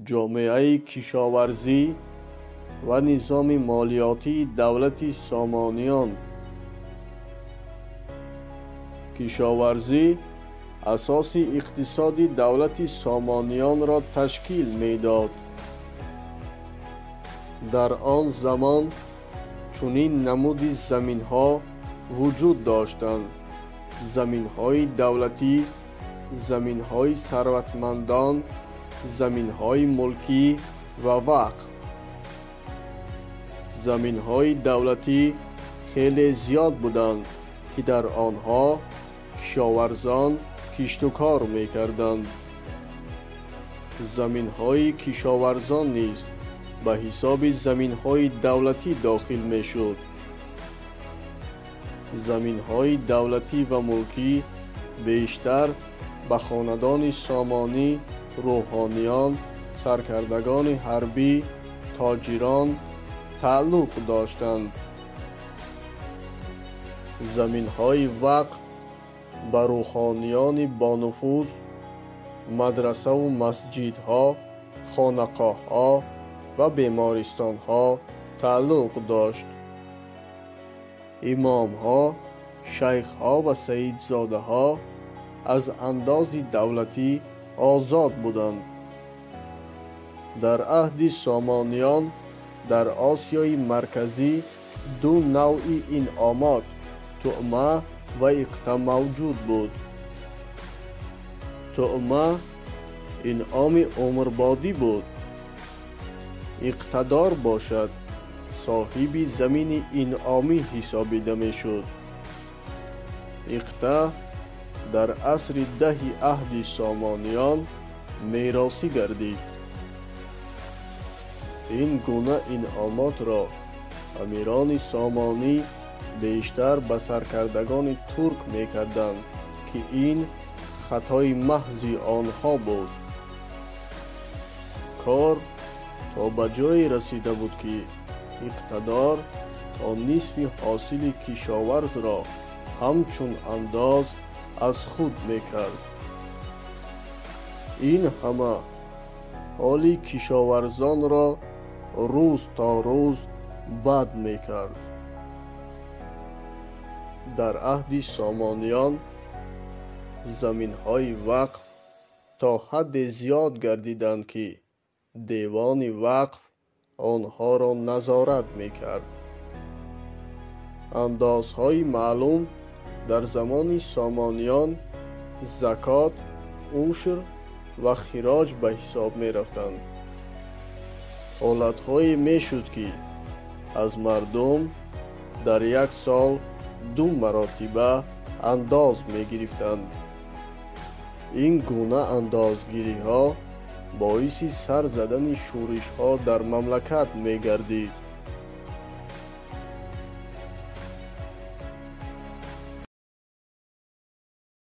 Ҷомеаи кишоварзӣ ва низоми молиётии давлати Сомониён. Кишоварзӣ асоси иқтисоди давлати Сомониёнро ташкил медод. Дар он замон чунин намуди заминҳо вуҷуд доштанд: заминҳои давлатӣ, заминҳои сарватмандон, заминҳои мулкӣ ва вақф. Заминҳои давлатӣ хеле зиёд буданд, ки дар онҳо кишоварзон киштукор мекарданд. Заминҳои кишоварзон низ ба ҳисоби заминҳои давлатӣ дохил мешуд. Заминҳои давлатӣ ва мулкӣ бештар ба хонадони сомонӣ, рӯҳониён, саркардагони ҳарбӣ, тоҷирон тааллуқ доштанд. Заминҳои вақф ба рӯҳониёни бонуфуз, мадрасаву масҷидҳо, хонақоҳҳо ва бемористонҳо тааллуқ дошт. Имомҳо, шайхҳо ва саидзодаҳо аз андози давлатӣ озод буданд. Дар аҳди Сомониён дар Осиёи Марказӣ ду навъи инъомот туъма ва иқта мавҷуд буд. Туъма инъоми умрбодӣ буд. Иқтадор бошад, соҳиби замини инъомӣ ҳисобида мешуд. Иқта дар асри даҳи аҳди Сомониён меросӣ гардид. Ин гуна инъомотро амирони сомонӣ бештар ба саркардагони турк мекарданд, ки ин хатои маҳзи онҳо буд. Кор то ба ҷое расида буд, ки иқтадор то нисфи ҳосили кишоварзро ҳамчун андоз аз худ мекард. Ин ҳама ҳоли кишоварзонро рӯз то рӯз бад мекард. Дар аҳди Сомониён заминҳои вақф то ҳадде зиёд гардиданд, ки девони вақф онҳоро назорат мекард. Андозҳои маълум дар замони Сомониён закот, ушр ва хироҷ ба ҳисоб мерафтанд. Ҳолатҳое мешуд, ки аз мардум дар як сол ду маротиба андоз мегирифтанд. Ин гуна андозгириҳо боиси сар задани шӯришҳо дар мамлакат мегардид.